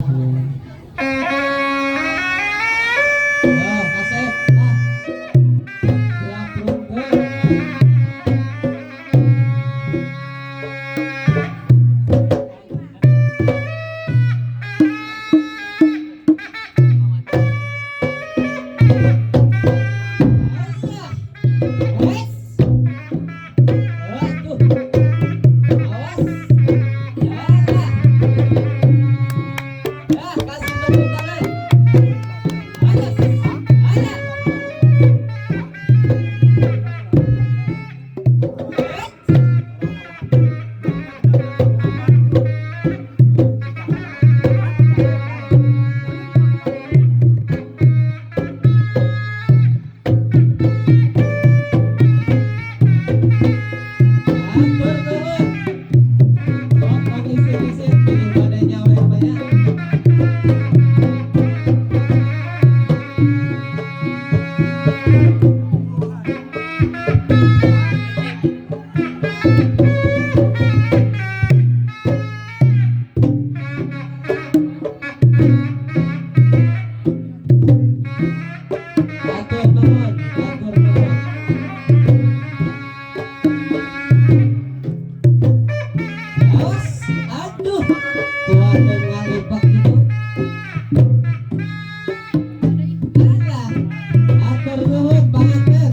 Ya, kasep. Nah. Diaprungkeun. Wes. Aduh. Awas. Ya. Ya, kasih tepuk tangan. Ayo. Ayo. Hatur nuhun. Sok isin-isin pilih bade nyawer banyak. Hatur nuhun, hatur nuhun. Awas, aduh, kuatan ngalipak itu. Alah, hatur nuhun panganten.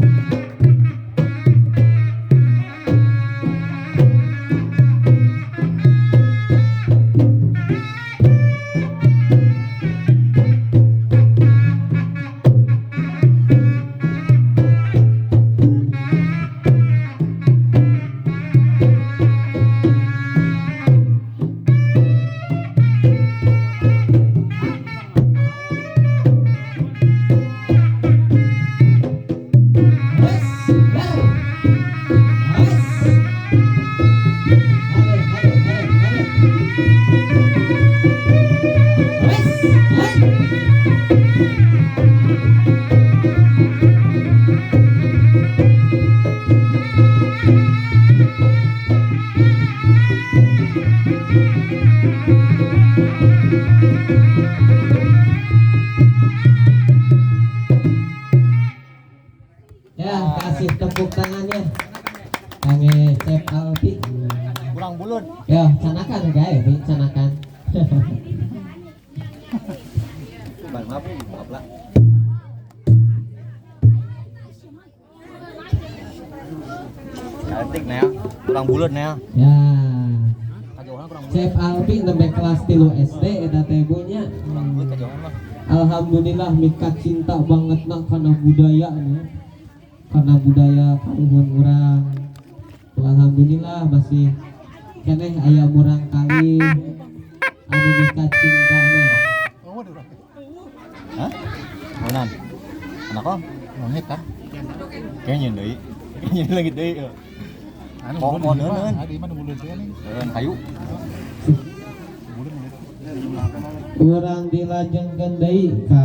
Wes, ber. Wes. Halo, halo, halo, halo. Wes, hai. Ya, kasih tepuk tangannya. Kang Cep Alpi. Kurang bulut. Ya, canakan guys, ini canakan. Maaf, maaf lah. Cantik Nel, kurang bulut Nel. Ya. Kajauhan kurang bulut. Cep Alpi nembe kelas 3 SD eta teh nya. Kurang bulut kajauhan mah. Alhamdulillah mika cinta banget nak karena budaya nya. Karena budaya karuhun urang. Tuh, alhamdulillah masih keneh aya murang kali anu mika cinta na. Hah? Monan. Anak om? Monyet kan? Kayaknya deui. Kayaknya lagi deui. Anu Pok bulan mau neuneun. Di mana bulan teh nih? Neuneun hayu. Bulan bulan. Urang dilajengkeun deui ka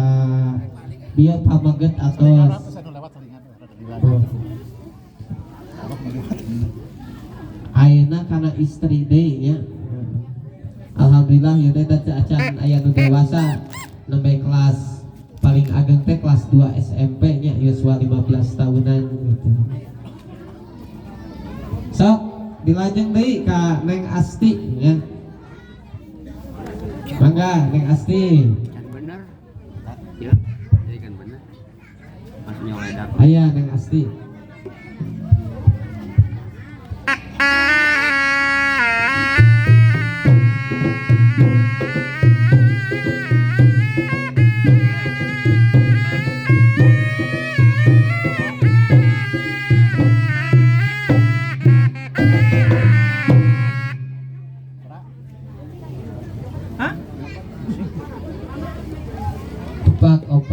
bieu pamaget atos. Terus anu lewat selingan rada di Oh. Lewat. Ayeuna kana istri deui nya. Alhamdulillah ya teh acan aya nu dewasa nembe kelas paling ageng teh kelas 2 SMP nya, yuswa 15 tahunan gitu. Sok dilajeng deui ka Neng Asti nya. Mangga Neng Asti. Kan bener ya, jadi kan bener maksudnya oleh dak. Aya Neng Asti. Tupak opat.